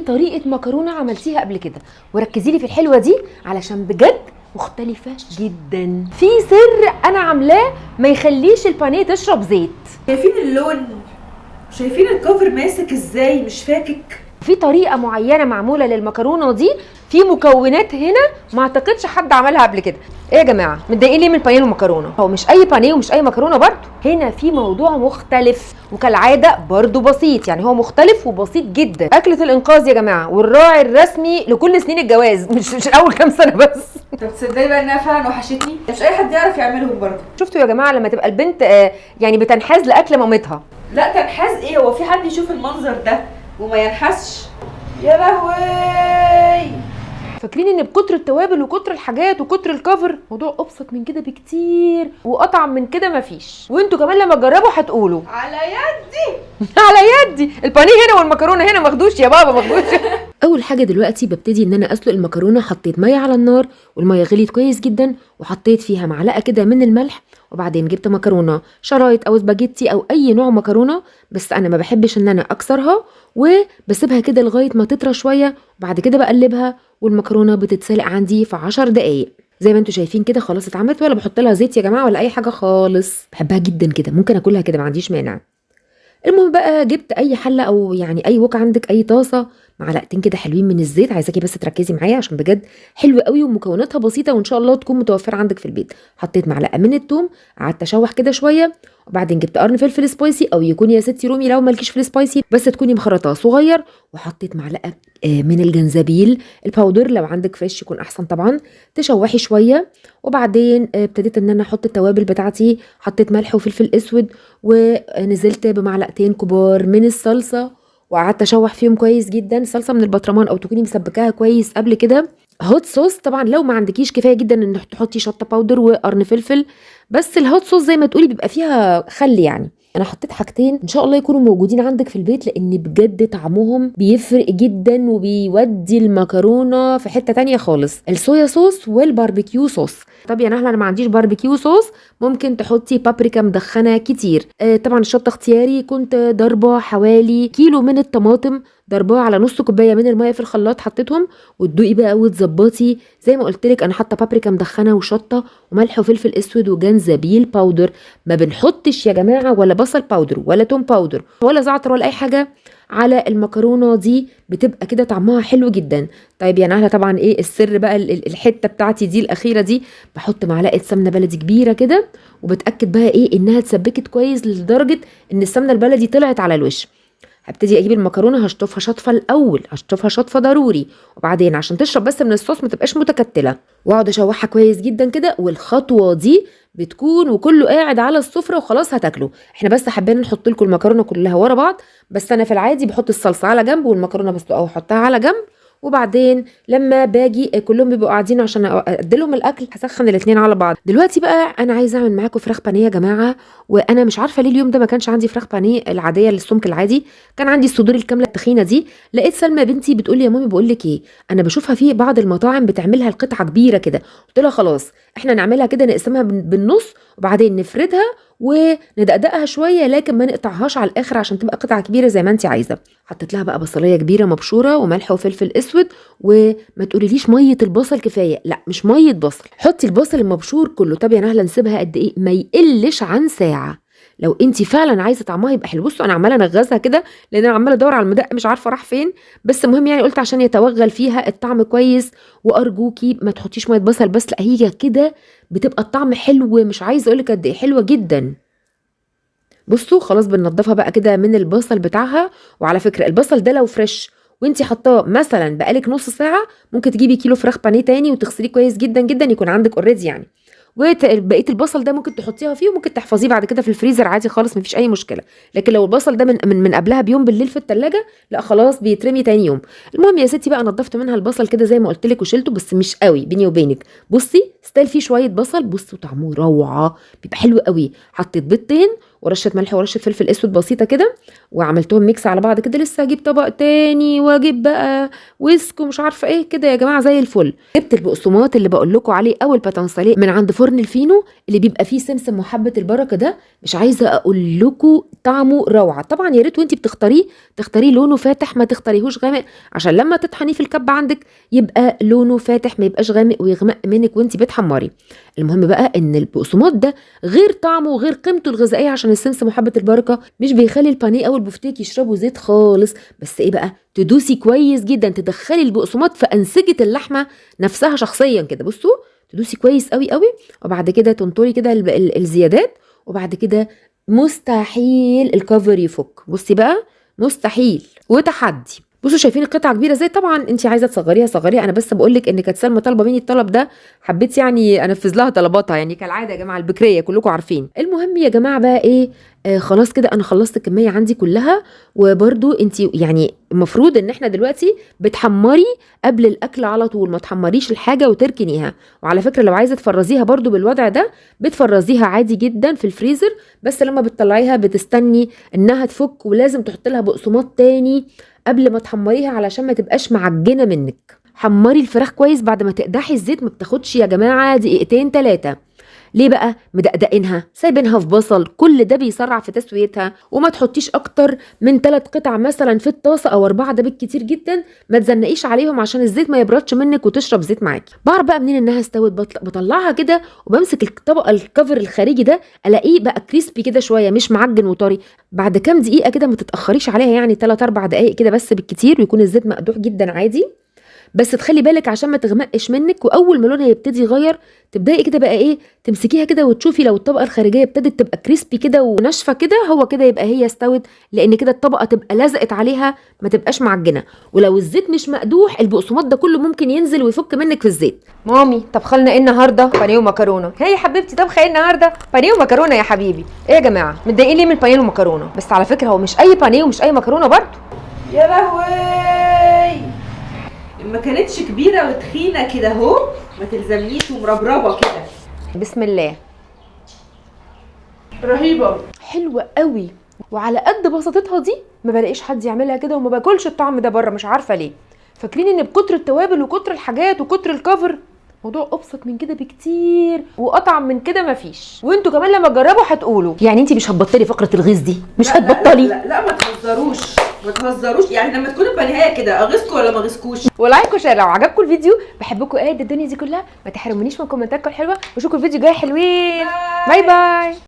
طريقه مكرونه عملتيها قبل كده، وركزي لي في الحلوة دي علشان بجد مختلفة جدا. في سر انا عاملاه ما يخليش البانيه تشرب زيت. شايفين اللون؟ شايفين ال cover ماسك ازاي؟ مش فاكك. في طريقه معينة معمولة للمكرونه دي، في مكونات هنا ما اعتقدش حد عملها قبل كده. ايه يا جماعة متضايقين ليه من البانيه والمكرونه؟ هو مش اي بانيه ومش اي مكرونه برضو، هنا في موضوع مختلف وكالعادة برضو بسيط، يعني هو مختلف وبسيط جدا. اكله الانقاذ يا جماعة، والراعي الرسمي لكل سنين الجواز، مش اول كام سنة بس. طب تصدقي بقى انها فعلا وحشتني، مش اي حد يعرف يعملهم برضو. شفتوا يا جماعة لما تبقى البنت يعني بتنحاز لاكل مامتها؟ لا تنحاز ايه، هو في حد يشوف المنظر ده وما ينحسش؟ يا لهوي. فاكرين ان بكتر التوابل وكتر الحاجات وكتر ال cover موضوع ابسط من كده بكتير واطعم من كده مفيش. وانتوا كمان لما تجربوا هتقولوا على يدي. على يدي البانيه هنا والمكرونه هنا، ماخدوش يا بابا ماخدوش. اول حاجة دلوقتي ببتدي ان انا اسلق المكرونه. حطيت مية على النار والمية غليت كويس جدا، وحطيت فيها معلقه كده من الملح، وبعدين جبت مكرونه شرايط او سباجيتي او اي نوع مكرونه، بس انا ما بحبش ان انا اكسرها، وبسيبها كده لغاية ما تطرى شوية، وبعد كده بقلبها، والمكرونه بتتسلق عندي في 10 دقايق زي ما انتم شايفين كده. خلاص اتعملت، ولا بحط لها زيت يا جماعة ولا اي حاجة خالص، بحبها جدا كده، ممكن اكلها كده ما عنديش مانع. المهم بقى جبت اي حله او يعني اي وك عندك، اي طاسه، معلقتين كده حلوين من الزيت. عايزاكي بس تركزي معايا عشان بجد حلو قوي ومكوناتها بسيطة وان شاء الله تكون متوفرة عندك في البيت. حطيت معلقه من الثوم، قعدت اشوح كده شوية، وبعدين جبت قرن فلفل spicy او يكون يا ستي رومي لو مالكيش في ال spicy، بس تكوني مخرطاه صغير، وحطيت معلقه من الجنزبيل ال powder، لو عندك fresh يكون احسن طبعا. تشوحي شوية، وبعدين ابتديت ان انا احط التوابل بتاعتي. حطيت ملح وفلفل اسود، ونزلت بمعلقتين كبار من الصلصه، وقعدت اشوح فيهم كويس جدا. صلصه من البطرمان او تكوني مسبكاها كويس قبل كده. hot sauce طبعا لو ما عندكيش كفاية جدا ان تحطي شطه powder وقرن فلفل، بس ال hot sauce زي ما تقولي بيبقى فيها خل يعني. انا حطيت حاجتين ان شاء الله يكونوا موجودين عندك في البيت، لان بجد طعمهم بيفرق جدا وبيودي المكرونه في حتة تانية خالص، ال soya sauce وال barbecue sauce. طب يا نهله انا ما عنديش barbecue sauce، ممكن تحطي بابريكا مدخنه كتير. طبعا الشطه اختياري. كنت ضربه حوالي كيلو من الطماطم، ضرباه على نص كوباية من المية في الخلاط، حطيتهم، وتدوقي بقى وتظبطي. زي ما قلت لك انا حاطه بابريكا مدخنه وشطه وملح وفلفل اسود وجنزبيل powder. ما بنحطش يا جماعة ولا بصل powder ولا توم powder ولا زعتر ولا اي حاجة على المكرونه دي، بتبقى كده طعمها حلو جدا. طيب يا نهله طبعا ايه السر بقى؟ الحتة بتاعتي دي الاخيرة دي، بحط معلقه سمنه بلدي كبيرة كده، وبتاكد بقى ايه انها اتسبكت كويس لدرجة ان السمنة البلدي طلعت على الوش. هبتدي اجيب المكرونه، هشطفها شطفه الاول، هشطفها شطفه ضروري، وبعدين عشان تشرب بس من الصوص ما تبقاش متكتله، واقعد اشوحها كويس جدا كده. والخطوة دي بتكون وكله قاعد على السفرة وخلاص هتاكله. احنا بس حابين نحط لكم المكرونه كلها ورا بعض، بس انا في العادي بحط الصلصه على جنب والمكرونه بسلقها واحطها على جنب، وبعدين لما باجي كلهم بيبقوا قاعدين عشان ادي لهم الاكل هسخن الاثنين على بعض. دلوقتي بقى انا عايزه اعمل معاكم فراخ بانيه يا جماعة، وانا مش عارفه ليه اليوم ده ما كانش عندي فراخ بانيه العادية للسمك العادي، كان عندي الصدور الكاملة التخينه دي. لقيت سلمى بنتي بتقول لي يا مامي بقول لك ايه، انا بشوفها في بعض المطاعم بتعملها القطعة كبيرة كده. قلت لها خلاص احنا نعملها كده، نقسمها بالنص وبعدين نفردها وندقدقها شوية، لكن ما نقطعهاش على الاخر عشان تبقى قطعه كبيرة زي ما انت عايزه. حطيت لها بقى بصليه كبيرة مبشوره وملح وفلفل اسود، وما تقوليليش مية البصل كفاية، لا مش مية بصل، حطي البصل المبشور كله. طب يا نهله نسيبها قد ايه؟ ما يقلش عن ساعة لو انت فعلا عايزه طعمها يبقى حلو. بصوا انا عماله انغزها كده لان انا عماله ادور على المدق مش عارفه راح فين، بس المهم يعني قلت عشان يتوغل فيها الطعم كويس. وارجوكي ما تحطيش مية بصل بس، لا هي كده بتبقى الطعم حلو، مش عايزه اقول لك قد ايه حلوة جدا. بصوا خلاص بننضفها بقى كده من البصل بتاعها. وعلى فكرة البصل ده لو fresh وانتي حطاه مثلا بقالك نص ساعة، ممكن تجيبي كيلو فراخ بانيه تاني وتغسليه كويس جدا جدا، يكون عندك already يعني. وبقية البصل ده ممكن تحطيها فيه وممكن تحفظيه بعد كده في الفريزر عادي خالص، مفيش اي مشكلة. لكن لو البصل ده من قبلها بيوم بالليل في التلاجة، لا خلاص بيترمي تاني يوم. المهم يا ستي بقى نضفت منها البصل كده زي ما قلت لك وشلته، بس مش قوي بيني وبينك. بصي still فيه شوية بصل، بصوا طعمه روعه، بيبقى حلو قوي. حطيت بيضتين ورشه ملح ورشه فلفل اسود بسيطة كده، وعملتهم mix على بعض كده. لسه هجيب طبق تاني واجيب بقى whisk ومش عارفه ايه كده يا جماعة زي الفل. جبت البقسماط اللي بقول لكم عليه او ال pâton salé من عند فرن الفينو اللي بيبقى فيه سمسم وحبه البركة ده، مش عايزه اقول لكم طعمه روعه. طبعا يا ريت وانت بتختاريه تختاريه لونه فاتح، ما تختاريهوش غامق، عشان لما تطحنيه في الكب عندك يبقى لونه فاتح، ما يبقاش غامق ويغمق منك وانت بتحمري. المهم بقى ان البقسماط ده غير طعمه وغير قيمته الغذائية، عشان السمسم وحبه البركة مش بيخلي البانيه او البفتيك يشربوا زيت خالص. بس ايه بقى، تدوسي كويس جدا، تدخلي البقسماط في انسجة اللحمة نفسها شخصيا كده. بصوا تدوسي كويس قوي قوي، وبعد كده تنطري كده الزيادات، وبعد كده مستحيل الكفر يفك. بصي بقى مستحيل وتحدي. بصوا شايفين القطعة كبيرة ازاي؟ طبعا انت عايزه تصغريها صغريها، انا بس بقول لك ان كانت سلمى طالبه مني الطلب ده، حبيت يعني انفذ لها طلباتها يعني كالعادة يا جماعة، البكريه كلكم عارفين. المهم يا جماعة بقى ايه، خلاص كده انا خلصت الكمية عندي كلها. وبرده انت يعني المفروض ان احنا دلوقتي بتحمري قبل الاكل على طول، ما تحمريش الحاجة وتركنيها. وعلى فكرة لو عايزه تفرزيها برده بالوضع ده بتفرزيها عادي جدا في الفريزر، بس لما بتطلعيها بتستني انها تفك، ولازم تحط لها بقسماط تاني قبل ما تحمريها علشان ما تبقاش معجنه منك. حمري الفراخ كويس بعد ما تقدحي الزيت، ما بتاخدش يا جماعة دقيقتين 3. ليه بقى؟ مدقدقينها، سايبينها في بصل، كل ده بيسرع في تسويتها. وما تحطيش اكتر من 3 قطع مثلا في الطاسه او 4، ده بالكتير جدا، ما تزنقيش عليهم عشان الزيت ما يبردش منك وتشرب زيت معاكي. بعرف بقى منين انها استوت؟ بطلعها كده وبمسك الطبقة الكفر الخارجي ده، الاقيه بقى كريسبي كده شوية، مش معجن وطري. بعد كام دقيقة كده، ما تتاخريش عليها يعني 3-4 دقائق كده بس بالكتير، ويكون الزيت مقدوح جدا عادي، بس تخلي بالك عشان ما تغمقش منك. واول ما لونها يبتدي يغير تبداي كده بقى ايه، تمسكيها كده وتشوفي لو الطبقة الخارجية ابتدت تبقى crispy كده وناشفه كده، هو كده يبقى هي استوت، لان كده الطبقة تبقى لزقت عليها ما تبقاش معجنه. ولو الزيت مش مقدوح البقسماط ده كله ممكن ينزل ويفك منك في الزيت. مامي طبخلنا ايه النهارده؟ بانيه ومكرونه. هي يا حبيبتي طبخه ايه النهارده؟ بانيه ومكرونه يا حبيبي. ايه يا جماعة متضايقين ليه من البانيه والمكرونه؟ بس على فكرة هو مش اي بانيه ومش اي مكرونه برضه. يا لهوي، ما كانتش كبيرة وتخينه كده اهو، ما تلزمنيش ومربربه كده. بسم الله، رهيبة، حلوة قوي. وعلى قد بساطتها دي ما بلاقيش حد يعملها كده، وما باكلش الطعم ده بره، مش عارفه ليه. فاكرين ان بكتر التوابل وكتر الحاجات وكتر الكفر، موضوع ابسط من كده بكتير واطعم من كده مفيش. وانتوا كمان لما تجربوا هتقولوا يعني انت مش هتبطلي فقره الغيظ دي، مش هتبطلي. لا, لا, لا ما تهزروش، ما تهزروش. يعني لما تكون البانيهايه كده اغيظكم ولا ما اغيظكوش؟ و like و share لو عجبكم الفيديو. بحبكم قد الدنيا دي كلها، ما تحرمونيش من كومنتاتكم الحلوة، واشوفكم الفيديو الجاي حلوين. bye bye.